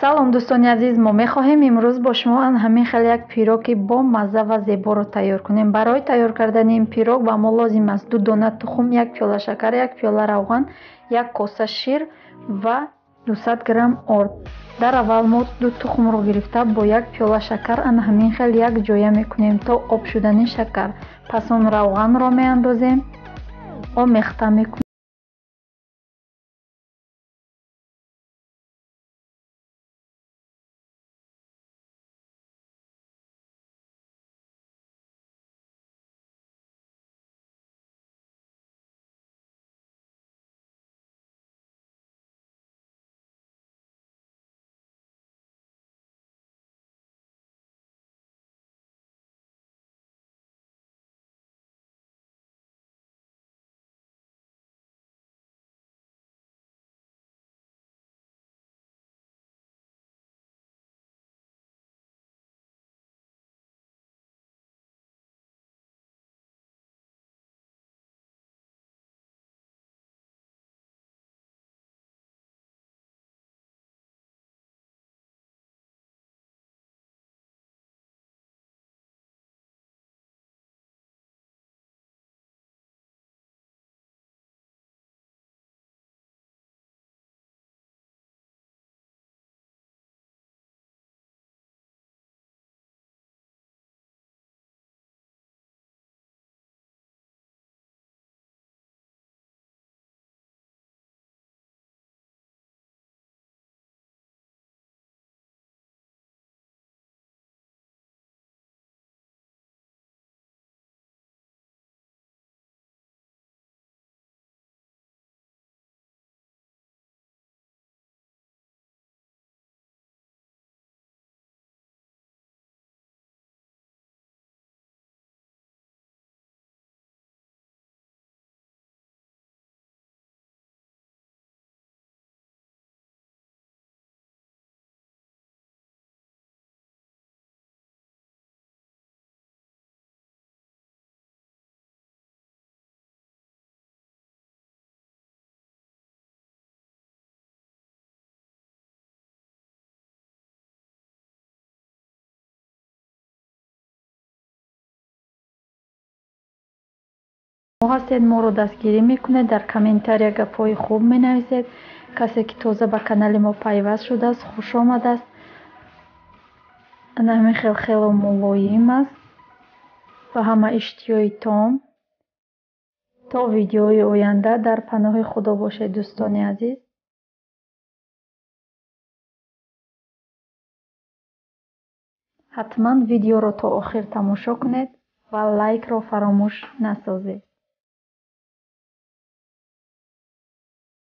Салом, дӯстони азиз! Мо мехоҳем имрӯз бо шумо ҳамин хел як пироги бо мазза ва зеборо тайёр кунем. Барои тайёр кардани ин пирог ба мо лозим аст 2 дона тухм, 1 пиёла шакар, 1 пиёла равған, 1 коса шир ва 200 грамм орд. Дар аввал мо 2 тухмро гирифта бо 1 пиёла шакар ана ҳамин хел як ҷоя мекунем то об шудани шакар. Пас он равғанро меандозем, омехта мекунем. Ҳастед, моро дастгирӣ мекунед, дар комментария гапҳои хуб менависед. Касе ки тоза ба канали мо пайваст шудааст, хуш омадааст. Ана ҳамин хел хело мулоим аст. Ба ҳама иштиёи том. То видеои оянда дар паноҳи Худо бошед, дӯстони азиз. Ҳатман видеоро то охир тамошо кунед ва лайкро фаромӯш насозед.